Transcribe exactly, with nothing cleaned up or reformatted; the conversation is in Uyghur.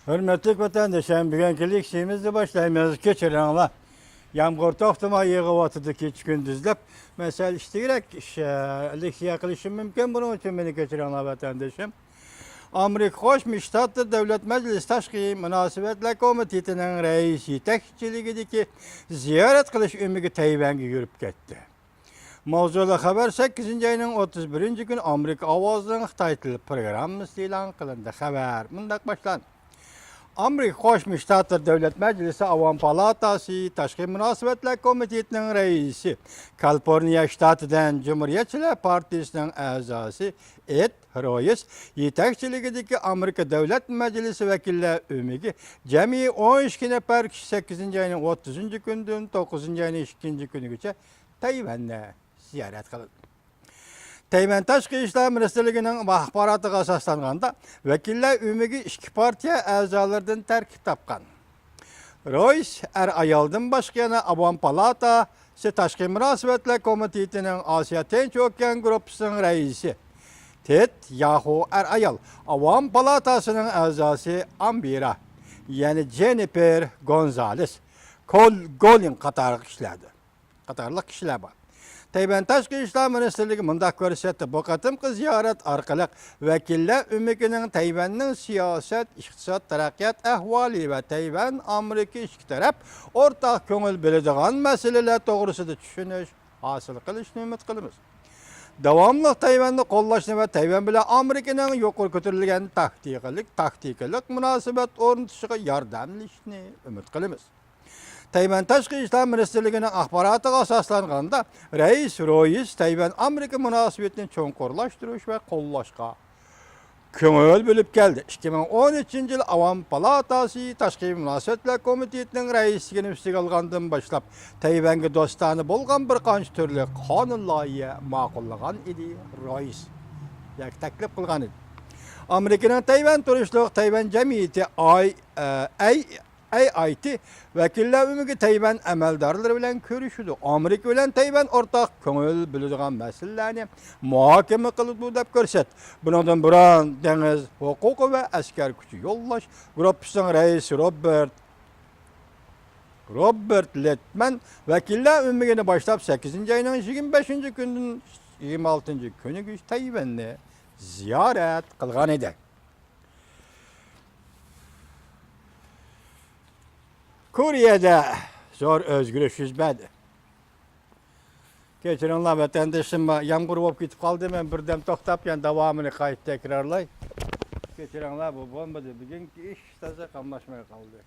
ھۆرمەتلىك ۋەتەندىشىم، بۈگۈنكى لېكسىيىمىزنى باشلايمىز. كەچۈرۈڭلار. يامغۇر توختىماي يېغىۋاتىدۇ كېچە-كۈندۈزلەپ. مەن سەل ئىشتىكرەك ئىش، لېكسىيە قىلىشىم مۇمكىن، بۇنىڭ ئۈچۈن مېنى كەچۈرۈڭلار، ۋەتەندىشىم. ئامېرىكا قوشما شتاتلىرى دۆلەت مەجلىسى تاشقى مۇناسىۋەتلەر كومىتېتىنىڭ رەئىسى يېتەكچىلىكىدىكى زىيارەت قىلىش ئۆمىكى تەيۋەنگە يۈرۈپ كەتتى. ماۋزۇلۇق خەۋەر سەككىزىنچى ئاينىڭ ئوتتۇز بىرىنچى كۈنى ئامېرىكا ئاۋازىنىڭ خىتاي تىلى پروگراممىسىدا ئېلان قىلىندى. خەۋەر مۇنداق باشلاندى. ئامېرىكا قوشما شتاتلىرى دۆلەت مەجلىسى ئاۋام پالاتاسى تاشقى مۇناسىۋەتلەر كومىتېتىنىڭ رەئىسى، كالىفورنىيە شتاتىدىن جۇمھۇرىيەتچىلەر پارتىيىسىنىڭ ئەزاسى ئېد رويس يېتەكچىلىكىدىكى ئامېرىكا دۆلەت مەجلىسى ۋەكىللەر ئۆمىكى جەمئىي ئون ئىككى نەپەر كىشى سەككىزىنچى ئاينىڭ ئوتتۇزىنچى كۈنىدىن توققۇزىنچى ئاينىڭ ئىككىنچى كۈنىگىچە تەيۋەننى زىيارەت قىلدى. تەيۋەن تاشقى ئىشلار مىنىستىرلىكىنىڭ ئاخباراتىغا ئاساسلانغاندا، ۋەكىللەر ئۆمىكى ئىككى پارتىيە ئەزالىرىدىن تەركىب تاپقان. رويس ئەر-ئايالدىن باشقا يەنە ئاۋام پالاتاسى تاشقى مۇناسىۋەتلەر كومىتېتىنىڭ ئاسىيا تىنچ ئوكيان گۇرۇپپىسىنىڭ رەئىسى تېد ياخۇ ئەر-ئايال، ئاۋام پالاتاسىنىڭ ئەزاسى ئامبىرا، يەنى جېنىپېر گونزالېس، كول گولىن قاتارلىق كىشىلەردۇر. قاتارلىق كىشىلەر بار. تەيۋەن تاشقى ئىشلار مىنىستىرلىكى مۇنداق كۆرسەتتى، بۇ قېتىمقى زىيارەت ئارقىلىق ۋەكىللەر ئۆمىكىنىڭ تەيۋەننىڭ سىياسەت، ئىقتىساد، تەرەققىيات ئەھۋالى ۋە تەيۋەن ئامېرىكا ئىككى تەرەپ ئورتاق كۆڭۈل بۆلىدىغان مەسىلىلەر توغرىسىدا چۈشىنىش ھاسىل قىلىشىنى ئۈمىد قىلىمىز. داۋاملىق تەيۋەننى قوللاشنى ۋە تەيۋەن بىلەن ئامېرىكىنىڭ يۇقىرى كۆتۈرۈلگەن تاكتىكىلىق، تاكتىكىلىق مۇناسىۋەت ئورنىتىشىغا ياردەملىشىشىنى ئۈمىد قىلىمىز. تەيۋەن تاشقى ئىشلار مىنىستىرلىكىنىڭ ئاخباراتىغا ئاساسلانغاندا، رەئىس رويس تەيۋەن ئامېرىكا مۇناسىۋىتىنى چوڭقۇرلاشتۇرۇش ۋە قوللاشقا كۆڭۈل بۆلۈپ كەلدى. ئىككى مىڭ ئون ئۈچىنچى يىل ئاۋام پالاتاسى تاشقى مۇناسىۋەتلەر كومىتېتىنىڭ رەئىسلىكىنى ئۈستىگە ئالغاندىن باشلاپ، تەيۋەنگە دوستانە بولغان بىر قانچە تۈرلۈك قانۇن لايىھە ماقۇللىغان ئىدى، رويس ياكى تەكلىپ قىلغان ئىدى. ئامېرىكىنىڭ تەيۋەن تۇرۇشلۇق تەيۋەن جەمئىيىتى ئاي، ئەي ئەي ئاي تى ۋەكىللەر ئۆمىكى تەيۋەن ئەمەلدارلىرى بىلەن كۆرۈشىدۇ. ئامېرىكا بىلەن تەيۋەن ئورتاق كۆڭۈل بۆلىدىغان مەسىلىلەرنى مۇھاكىمە قىلىدۇ، دەپ كۆرسەتتى. بۇنىڭدىن بۇرۇن دېڭىز ھوقۇقى ۋە ئەسكەر كۈچى يوللاش گۇرۇپپىسىنىڭ رەئىسى روبېرت، روبېرت لېتمەن ۋەكىللەر ئۆمىكىنى باشلاپ، سەككىزىنچى ئاينىڭ يىگىرمە بەشىنچى كۈنىدىن يىگىرمە ئالتىنچى كۈنىگىچە تەيۋەننى زىيارەت قىلغان ئىدى. كورېيەدە زور ئۆزگىرىش يۈز بەردى. كەچۈرۈڭلار، ۋەتەندىشىم، يامغۇر بولۇپ كېتىپ قالدى. مەن بىردەم توختاپ، يەنە داۋامىنى قايتا تەكرارلاي. كەچۈرۈڭلار، بۇ بولمىدى. بۈگۈنكى ئىش تازا قاملاشماي قالدى.